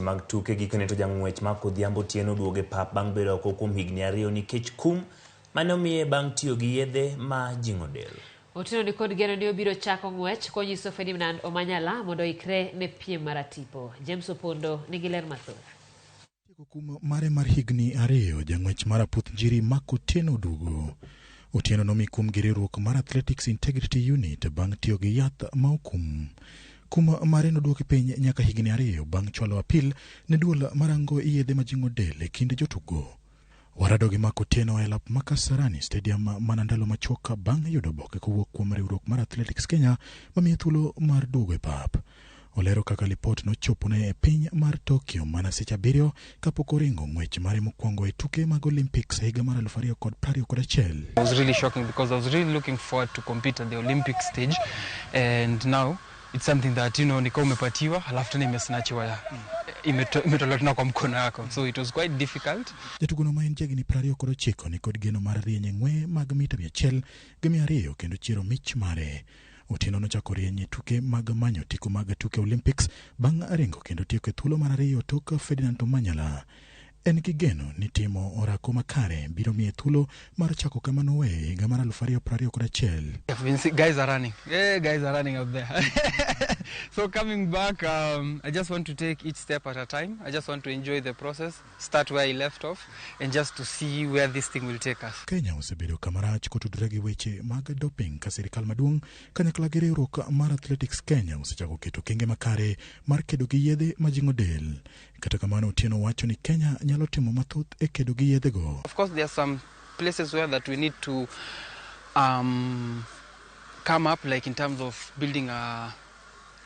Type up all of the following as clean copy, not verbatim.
Mag tuke gikone to jang'wech Mark Odhiambo Otieno oduogo e pap bang' bedo oko kuom higni 2 nikech kum mane omiye bang' tiyo gi yedhe ma jing'o del. Otieno nikod geno ni obiro chako ng'wech konyiso Ferdinand Omanyala mondo oikre ne piem mar atipo. James Opondo nigi ler mathoth. Tieko kum mare mar higni 2, jang'wech mar aputh njiri Mark Otieno oduogo. Otieno nomi kum gi riwruok mar Athletics Integrity Unit bang' tiyo gi yath ma okum. Kum mare noduoki piny nyaka higni 2 bang' chwalo apil ne duol marango yedhe majing'o del e kind jotugo. Warado gi Mark Otieno e lap ma Kasarani Stadium mana ndalo machuok bang' yudo oboke kowuok kuom riwruok mar Athletics Kenya mamiye thuolo mar duogo e pap. Olero kaka lipot nochopone e piny mar Tokyo mana seche 7 kapok oringo ng'wech mare mokwongo e tuke mag Olympics e higa mar 2021. It was really shocking because I was really looking forward to compete at the Olympic stage, and now it's something that, you know, nika umepatiwa halafu tena imesnatchiwa, imetolewa tena kwa mkono yako, so it was quite difficult. Jatugono ma en jahigni 29 nikod geno mar rieny e ng'weye mag mita 100 gi 200 kendo chiero mich mare. Otieno nochako rieny e tuke mag manyo otiko mag tuke Olympics bang' ringo kendo tieko e thuolo mar 2 tok Ferdinand Omanyala. En gi geno ni timo orako makare biro miye thuolo mar chako kama noweyo e higa mar 2021. I've been see, guys are running. Yeah, guys are running out there. So coming back, I just want to take each step at a time. I just want to enjoy the process, start where I left off, and just to see where this thing will take us. Kenya osebedo kama rach kotudore gi weche mag doping ka sirikal maduong' kanyakla gi riwruok mar Athletics Kenya osechako keto okenge makare mar kedo gi yedhe majing'o del. Kata kamano, Otieno wacho ni Kenya nyalo timo mathoth e kedo gi yedhego. Of course, there are some places where that we need to come up, like in terms of building a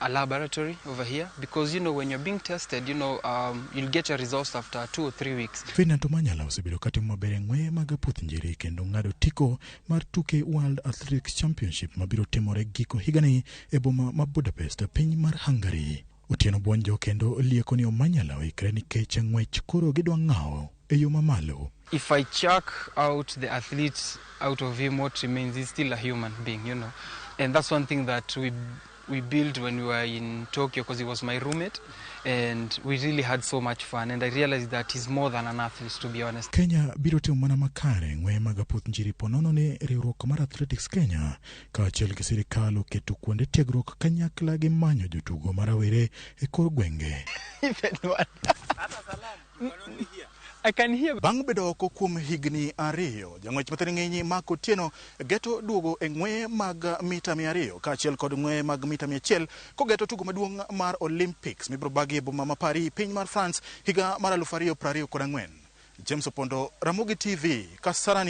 laboratory over here, because when you're being tested, you'll get your results after 2 or 3 weeks. Ferdinand Omanyala osebedo katimo maber e ng'weye mag aputh njiri kendo ng'ado otiko mar tuke World Athletics Championship mabiro timore giko higani e boma ma Budapest, piny mar Hungary. Otieno buonjo kendo lieko ni Omanyala oikre nikech ng'wech koro gidwa ng'awo e yo mamalo. If I chuck out the athlete out of him, what remains is still a human being, And that's one thing that we built when we were in Tokyo, because he was my roommate, and we really had so much fun, and I realized that he's more than an athlete, to be honest. Kenya biro timo mana makare ng'weye mag aputh njiri ponono ni riwruok mar Athletics Kenya kaachiel gi sirikal oketo kuonde tiegruok kanyakla gi manyo jotugo ma rawere e kor gwenge. Even one. I can hear. Bang' bedo oko kuom higni 2, jang'wech mathiring'inyi Mark Otieno geto duogo e ng'weye mag mita 200 kaachiel kod ng'weye mag mita 100 kogeto tugo maduong' mar Olympics mibiro bagi e boma ma Paris, piny mar France higa mar 2024. James Opondo, Ramogi TV, Kasarani.